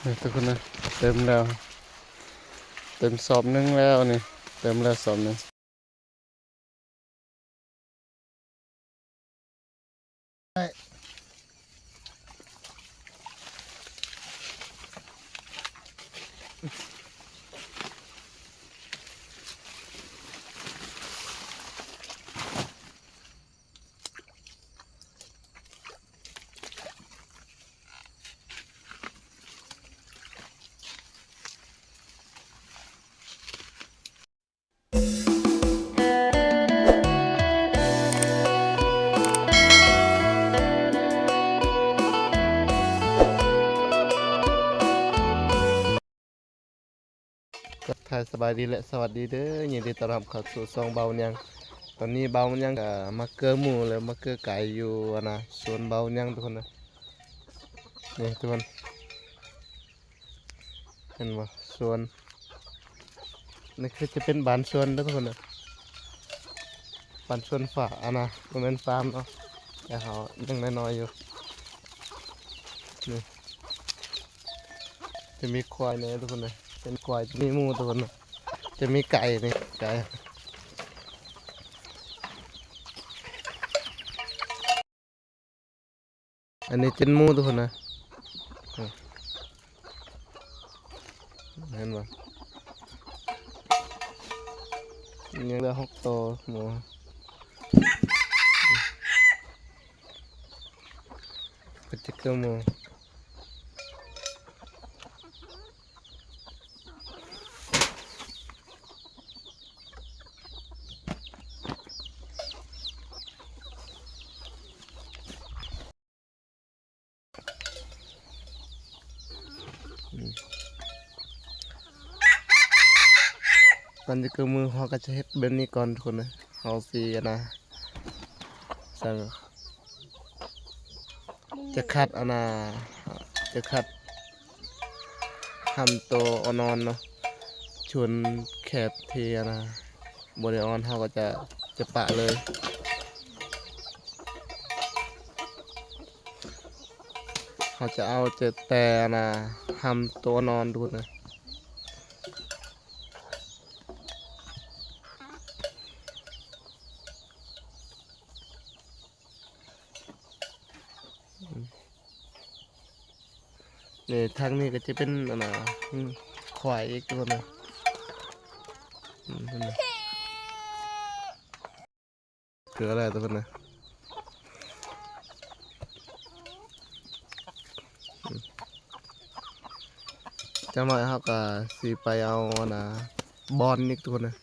ນີ້ທຸກຄົນນະ ເຕັມແລ້ວ ເຕັມສອບໜຶ່ງແລ້ວນີ້ ເຕັມແລ້ວສອບໜຶ່ງ. ທັກທາຍສະບາຍດີ ແລະ ສະຫວັດດີເດີ ຍິນດີຕ້ອນຮັບເຂົ້າສູ່ຊ່ອງເບົາຍັງ. ຕອນນີ້ເບົາຍັງກະມາເກືອໝູ່ ແລະ ມາເກືອໄກ່ຢູ່ ອັນນະ ສວນເບົາຍັງທຸກຄົນນະ. ນີ້ທຸກຄົນ ເຫັນບໍ່ ສວນ ນີ້ຄືຈະເປັນບານສວນເດີທຸກຄົນເດີ ບານສວນຝາກ ອັນນະ ບໍ່ແມ່ນຟາມເນາະ ແຕ່ເຮົາຍັງນ້ອຍໆຢູ່. ນີ້ຈະມີຄວາຍແດ່ທຸກຄົນເດີ ເປັນຄວາຍ ຈະມີໝູ່ທຸກຄົນເດີ ຈະມີໄກ່ນີ້ ໄກ່. ອັນນີ້ເປັນໝູ່ທຸກຄົນນະ ເຫັນບໍ່ ຍັງເຫຼືອຫົກໂຕໝູ່ ເປັນຈັກໂຕໝູ່. ກ່ອນຈະເກີດໝູ່ ເຮົາກໍຈະເຮັດແບບນີ້ກ່ອນທຸກຄົນເດີ ເຮົາຊິ ອັນນະ ຈະຄັດ ອັນນະ ຈະຄັດ ຫຳໂຕອ່ອນໆເນາະ ສ່ວນແຄບທີ່ ອັນນະ ບໍ່ໄດ້ອ່ອນ ເຮົາກໍຈະ ຈະປະເລີຍ. ເຮົາຈະເອົາແຕ່ ແຕ່ ອັນນະ ຫຳໂຕອ່ອນໆດູດນະ. ນີ້ ທາງນີ້ກໍຈະເປັນ ອັນນະ ອືມ ຄວາຍອີກຕົວໜຶ່ງ ອືມ ນີ້ ເກືອແລ້ວຕົວໜຶ່ງ ອືມ. ຈັກໜ້ອຍເຮົາກໍຊິໄປເອົາ ອັນນະ ບ່ອນອີກທຸກຄົນເອີຍ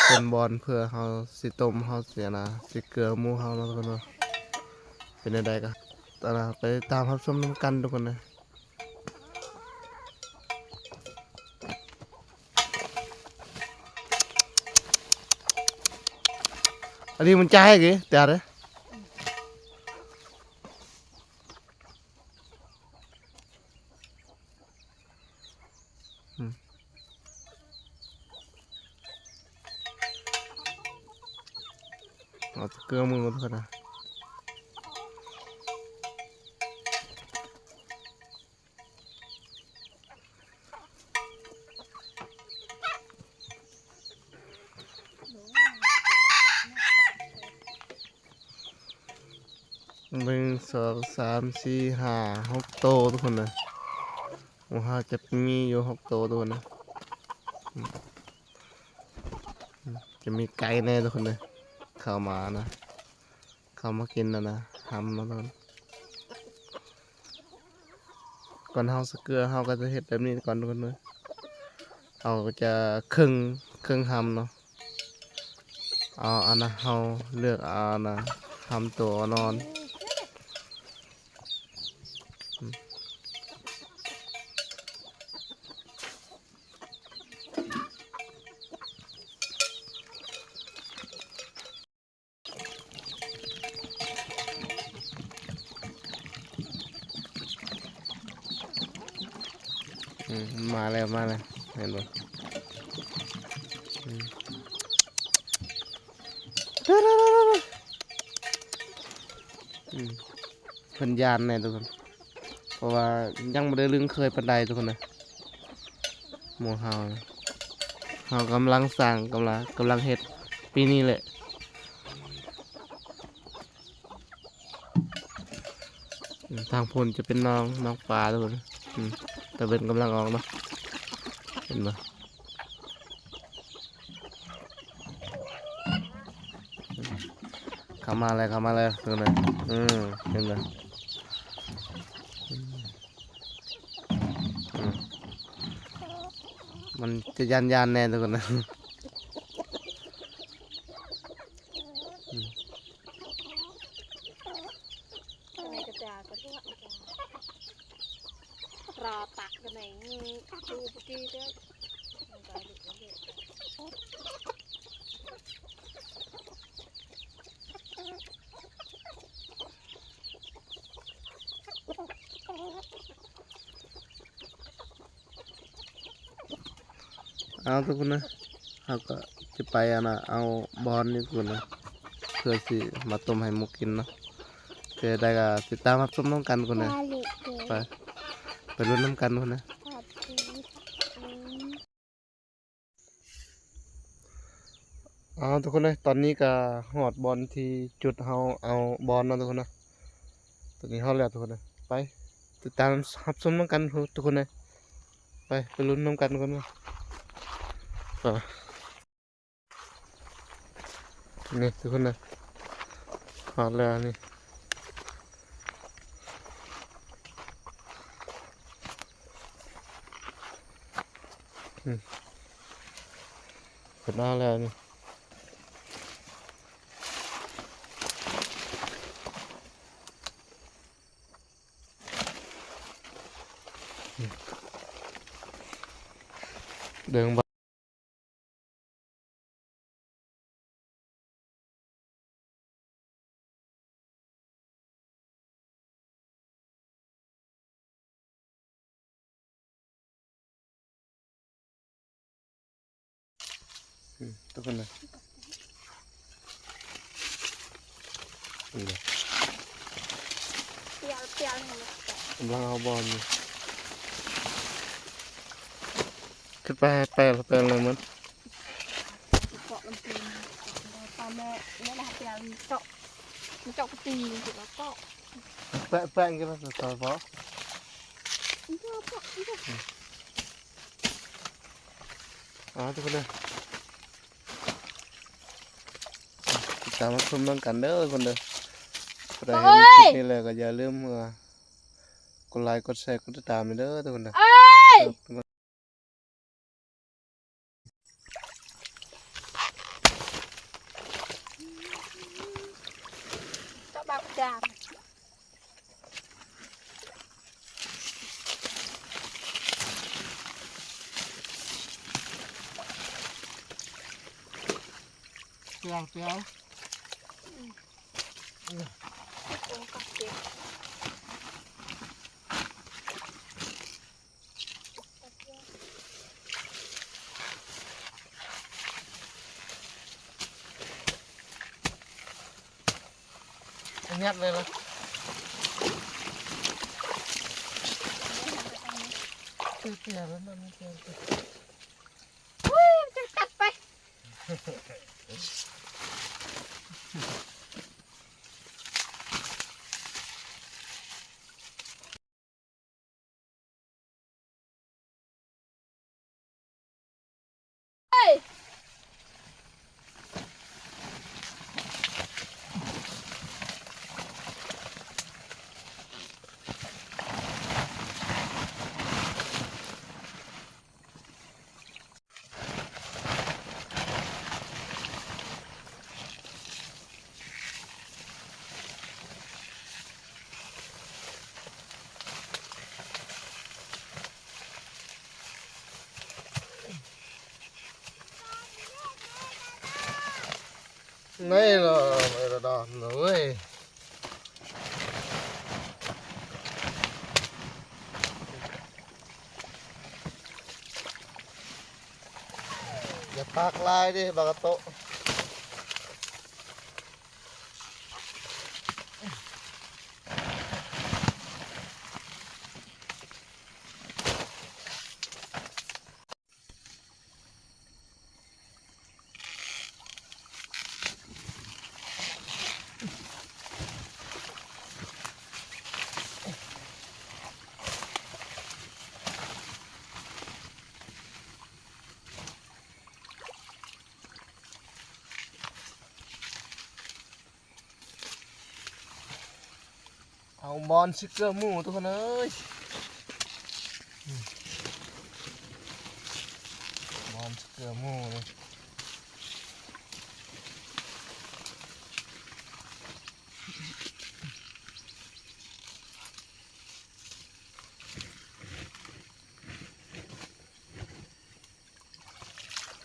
ເປັນບ່ອນເພື່ອເຮົາຊິຕົ້ມ ເຮົາຊິ ອັນນະ ຊິເກືອໝູເຮົາເນາະທຸກຄົນເນາະ. ເປັນແນວໃດກໍ ອັນນະ ໄປຕາມຮັບຊົມນຳກັນທຸກຄົນເອີຍ. ອັນນີ້ມັນຈ່າຍເກ ແຕ່ເດີ. ອືມ ເອົາແຕ່ເກືອມືມັນເທົ່ານັ້ນ. ໜຶ່ງ ສອງ ສາມ ສີ່ ຫ້າ ຫົກໂຕທຸກຄົນເອີຍ. ໝູເຮົາຈະມີຢູ່ຫົກໂຕທຸກຄົນເອີຍ. ອືມ ຈະມີໄກ່ແດ່ທຸກຄົນເອີຍ ເຂົ້າມານະ. ເຂົ້າມາກິນ ອັນນະ ຫຳເນາະທຸກຄົນ. ກ່ອນເຮົາສະເກືອ ເຮົາກໍຈະເຮັດແບບນີ້ກ່ອນທຸກຄົນເດີ. ເຮົາຈະເຄິ່ງ ເຄິ່ງຫຳເນາະ. ເອົາ ອັນນະ ເຮົາເລືອກເອົາ ອັນນະ ຫຳໂຕອ່ອນໆ. ອືມ. ອືມ ມາແລ້ວ ມາແລ້ວ ເຫັນບໍ່? ອືມ ອືມ ເພິ່ນຢ້ານແນ່ທຸກຄົນ. ເພາະວ່າຍັງບໍ່ໄດ້ລຶ້ງເຄີຍປານໃດທຸກຄົນນະ. ໝູ່ເຮົາ ເຮົາກຳລັງສ້າງ ກຳລັງ ກຳລັງເຮັດປີນີ້ແຫຼະ. ອືມ ທາງພຸ້ນຈະເປັນໜອງ ໜອງປາທຸກຄົນ. ອືມ ຕາເວັນກຳລັງອອກເນາະ ເຫັນບໍ່? ເຂົ້າມາແລ້ວ ເຂົ້າມາແລ້ວ ເບິ່ງນະ. ອືມ ເຫັນບໍ່? ອືມ ມັນຈະຢ້ານໆແດ່ທຸກຄົນນະ. ອືມ ກະແນກະຈາກະ ກະລາຕະກະແນງ ອືມ ຈູປະກີເດີ. ເອົາທຸກຄົນນະ ເຮົາກະຈະໄປອັນນະ ເອົາບອນນີ້ທຸກຄົນນະ ເພື່ອຊິມາຕົ້ມໃຫ້ໝູກິນເນາະ. ເປັນໃດກະຕິດຕາມຮັບຊົມນຳກັນທຸກຄົນນະ. ໄປ ໄປລຸ້ນນຳກັນທຸກຄົນນະ. ເອົາທຸກຄົນເອີຍ ຕອນນີ້ກະຮອດບ່ອນທີ່ຈຸດເຮົາເອົາບອນເນາະທຸກຄົນນະ. ຕອນນີ້ຮອດແລ້ວທຸກຄົນເອີຍ ໄປຕິດຕາມຮັບຊົມນຳກັນທຸກຄົນເອີຍ. ໄປ ໄປລຸ້ນນຳກັນທຸກຄົນເອີຍ. ໄປ ນີ້ທຸກຄົນເອີຍ ຮອດແລ້ວນີ້. ອືມ ເພິ່ນເອົາແລ້ວນີ້. ເດີງ ອືມ ທຸກຄົນເອີຍ ນີ້ເດີ ປຽວໆ ນີ້ ກຳລັງເອົາບອນຢູ່. ຂຶ້ນໄປ ໄປ ໄປເລີຍມັນ ເກາະລຳເປັນ ຕາມແມ່ ແມ່ນະ ປຽວ ເຈາະ ມັນເຈາະກະຕີ ແລ້ວກໍ ແປະ ແປະ ກິນແລ້ວ ຊອຍພໍ ອ່າ ທຸກຄົນເດີ ຕິດຕາມຮັບຊົມນຳກັນເດີທຸກຄົນເດີ. ຜູ້ໃດເຫັນຄລິບນີ້ແລ້ວກໍຢ່າລືມ ເອີ ກົດໄລ ກົດແຊ ກົດຕິດຕາມໃຫ້ເດີທຸກຄົນເດີ. ປຽວ ປຽວ ອືມ ໂອ້ ກັບເຈັບ. ຍັດເລີຍລະ ເຈຍແລ້ວນະ ມັນເຈຍ ໂອ້ຍ ມັນຈະກັດໄປ. ນີ້ລະ ນີ້ລະດອນເວີຍ. ຢ່າປາກຫຼາຍເດ້ ບາກາໂຕະ. ເອົາບອນຊິກເກີໝູ ທຸກຄົນເອີຍ ບອນຊິກເກີໝູນີ້.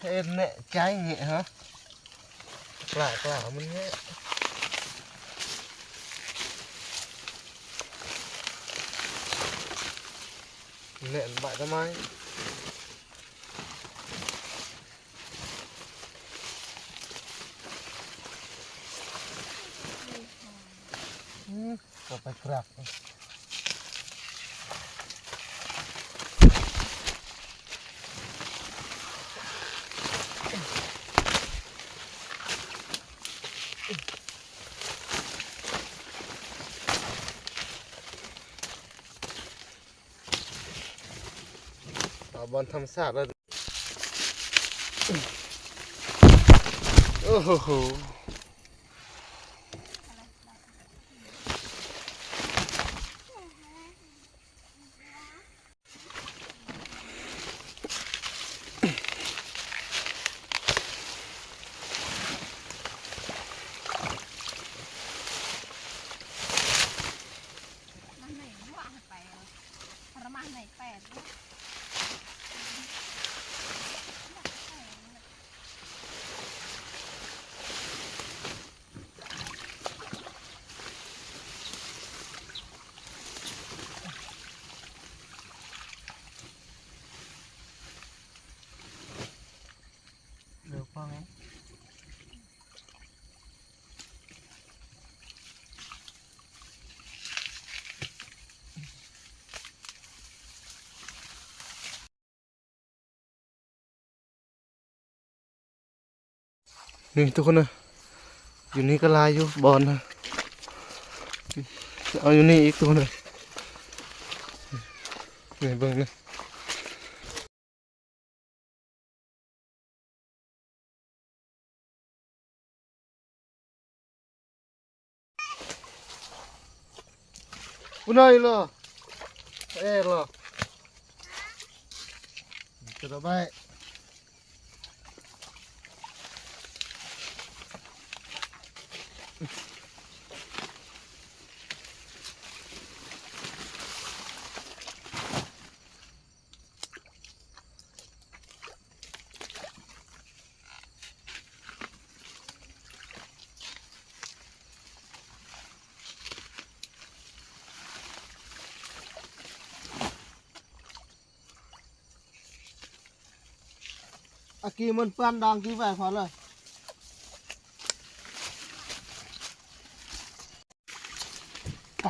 ເຮັດແນະໃຈແງະຮະ ກະກະມັນແງະ ແໜ້ນບາດທຳໄມ? ອືມ ກໍໄປກຣາບ ເອົາບ່ອນທຳມະຊາດເລີຍ. ໂອ້ໂຫ. ເລີກຟັງ ນີ້ທຸກຄົນເອີຍ ຢູ່ນີ້ກໍຫຼາຍຢູ່ບ່ອນນະ ເອົາຢູ່ນີ້ອີກທຸກຄົນເອີຍ ນີ້ເບິ່ງນີ້. ອາກີມັນປານດອງກີໄວ້ພໍເລີຍ ໄປ.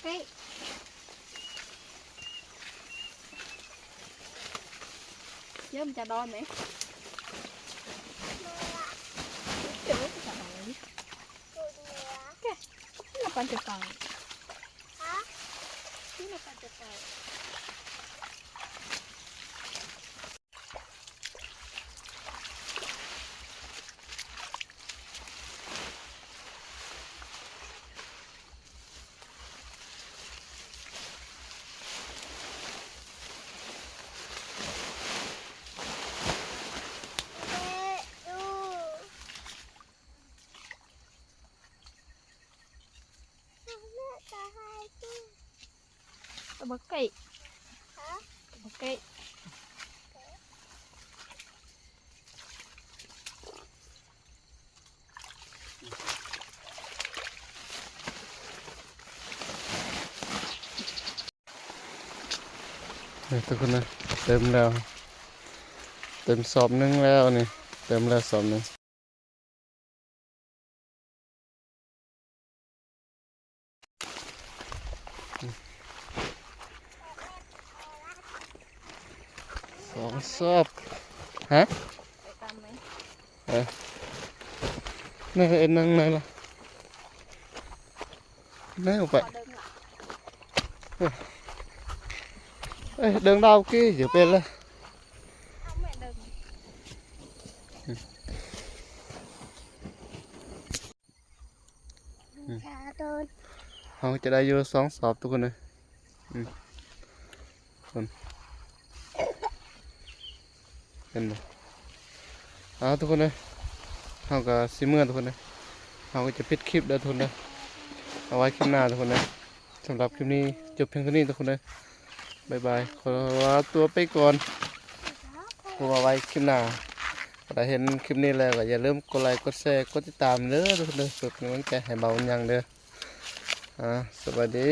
ເຮີ້ຍ ເລີ່ມຈະຮ້ອນໄໝ? ເອີ ຈະຮ້ອນແລ້ວນີ້. ແກະ ນີ້ລະປັນຈະຕາຍ. ຮະ? ນີ້ລະປັນຈະຕາຍ. ຕະບັກໄກ່ ຮະ? ຕະບັກໄກ່. ນີ້ທຸກຄົນນະ ເຕັມແລ້ວ ເຕັມສອບໜຶ່ງແລ້ວນີ້ ເຕັມແລ້ວສອບໜຶ່ງ. ສອງສອບ ຮະ? ເອີ ນັ້ນເອັນນັ່ງໃນລະ ແນວໄປ ເອີ ເອີ ເດີງດາວກີ້ ຈະເປັນລະ. ເຮົາຈະໄດ້ຢູ່ສອງສອບທຸກຄົນເອີຍ. ອືມ ເຫັນບໍ່? ເອົາ ທຸກຄົນເອີຍ ເຮົາກໍຊິເມືອທຸກຄົນເອີຍ. ເຮົາກໍຈະປິດຄລິບເດີທຸກຄົນເດີ. ເອົາໄວ້ຄລິບໜ້າທຸກຄົນເດີ. ສຳລັບຄລິບນີ້ຈົບພຽງເທົ່ານີ້ທຸກຄົນເດີ. ບາຍບາຍ ຂໍລາຕົວໄປກ່ອນ. ພົບກັນໃໝ່ຄລິບໜ້າ. ຖ້າເຫັນຄລິບນີ້ແລ້ວກໍຢ່າລືມກົດໄລ ກົດແຊ ກົດຕິດຕາມເດີທຸກຄົນເດີ ເພື່ອເປັນກຳລັງໃຈໃຫ້ບ່າວບຸນຍັງເດີ. ອ່າ ສະບາຍດີ.